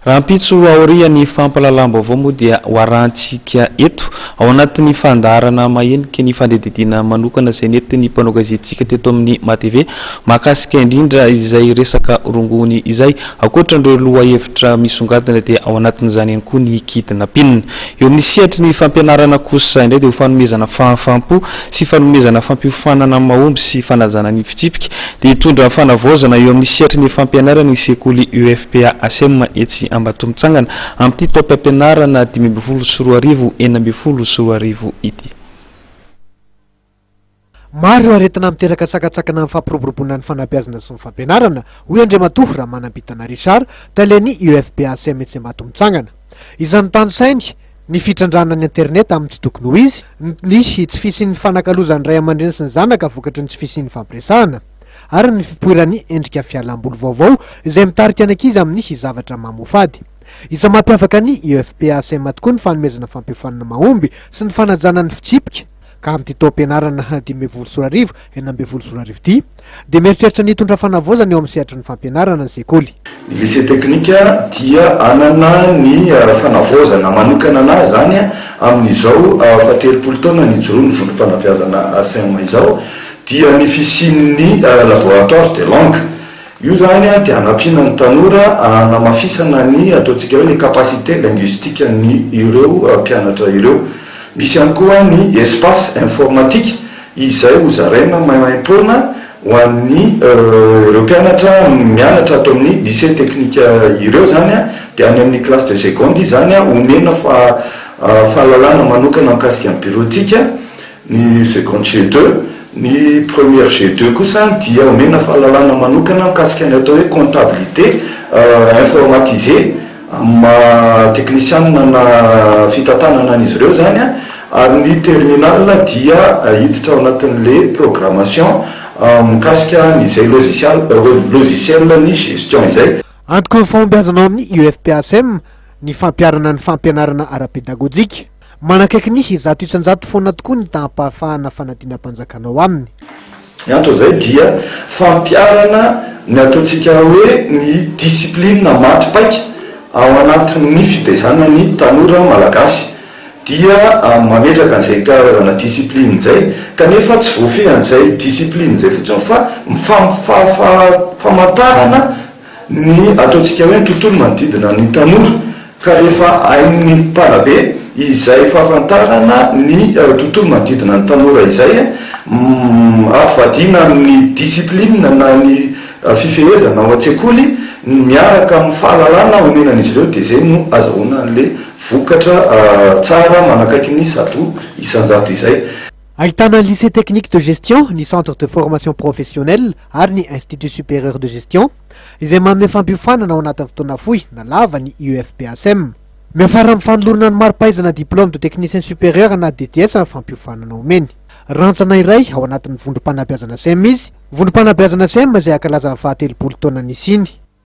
Rahampitso aorian'ny fampahalalam-baovao moa dia ho arahantsika eto ao anatin'ny fandaharana mahenika ny fanadihadiana manokana izay nentin'ny mpanao gazetintsika teto amin'ny MATV mahakasika indrindra izay resaka rongony izay. Ankoatra ireo lohahevitra misongadina dia ao anatin'izany ihany koa ny kidnapping. Eo amin'ny sehatry ny fampianarana kosa indray dia ho fanomezana fahafaham-po sy fanomezana fampiofanana mahomby sy fanajana ny fitsipika dia hitondra fanavaozana eo amin'ny sehatry ny fampianarana ny sekoly UFPA ACEM etsy Ambatomitsangana amin'ity taom-pampianarana 2015 2016 ity. Maro ireo aretina miteraka sakantsakana amin'ny fampiroboroboana ny fanabeazana sy ny fampianarana, hoy Andriamatoa Ramanambintana Richard, talen'ny UFPA ACEM etsy Ambatomitsangana. Isan'ny tanisainy, ny fitrandrahana ny internet amin'ny tsy tokony ho izy, ny tsy fisian'ny fanakalozan'ny ray aman-dreny sy ny zanaka vokatry ny tsy fisian'ny fampiresahana, ary ny fipoiran'ny endrika fialamboly vaovao izay mitarika ny ankizy amin'ny zavatra mamoafady. Isan'ny mampiavaka ny UFPACM tokoa ny fanomezana fampiofanana mahomby sy ny fanajana ny fitsipika, ka amin'ity taom-pianarana 2015 2016 ity dia mieritreritra ny hitondra fanavaozana eo amin'ny sehatry ny fampianarana ny sekoly. Ny lycée technique dia hanana ny fanavaozana manokana anazy izany amin'izao fahatelopolo taona nijoroan'ny vondrom-panabeazana ACM izao dia ny fisian'ny laboratoire de langue. Io izany dia hanampiana ny tanora hanamafisana ny ataontsika hoe les capacités linguistiques ny ireo mpianatra ireo. Misy ihany koa ny espace informatique izay ho zaraina maimaimpoana ho an'ny ireo mpianatra mianatra ato amin'ny lycée technique ireo izany dia any amin'ny classe de seconde izy izany omena fahalalana manokana mikasika ny bureautique, ny seconde G2, ny première G2 kosa dia omena fahalalana manokana mikasika ny atao hoe comptabilité informatisée amin'ny maha teknisianina na fitantanana an'izy ireo izany ary ny terminal dia hiditra ao anatin'ilay programmation mikasika an'izay logicial logiciel ny gestion izay. Antoky ny fahombiazana ao amin'ny UFPACM ny fampiharana ny fampianarana ara-pedagojika. Manakaiky ny 100% foana tokoa ny taham-pahafahana fanadinam-panjakana ao aminy. Ny anton'izay dia fampiharana ny ataontsika hoe ny discipline maty paika ao anatin'ny fitaizana ny tanora malagasy. Dia mametraka an'izay karazana discipline izay kanefa tsy voafehin'izay discipline izay fotsiny fa famantarana ny ataontsika hoe ny tontolo manodidina ny tanora ka rehefa hain'ny mpanabe izay fahafantarana ny tontolo manodidina ny tanora izay, ampivadiana amin'ny discipline na ny fifehezana ao an-tsekoly miaraka amin'ny fahalalana omena an'izy ireo dia izay no azahoana an'ilay vokatra tsara manakaiky ny 100% izay. Ahitana ny Lycée Technique de Gestion, ny Centre de Formation Professionnelle ary ny Institut Supérieur de Gestion, izay manome fampiofanana ao anatin'ny fotoana fohy na lava ny UFPACM. Miafara amin'ny fanolorana ny mari-pahaizana Diplôme de Technicien Supérieur na DTS ny fampiofanana omeny. Rantsana iray ao anatin'ny vondrom-panabeazana sem izy, vondrom-panabeazana sem izay hankalaza ny fahatelopolo taona nisiany.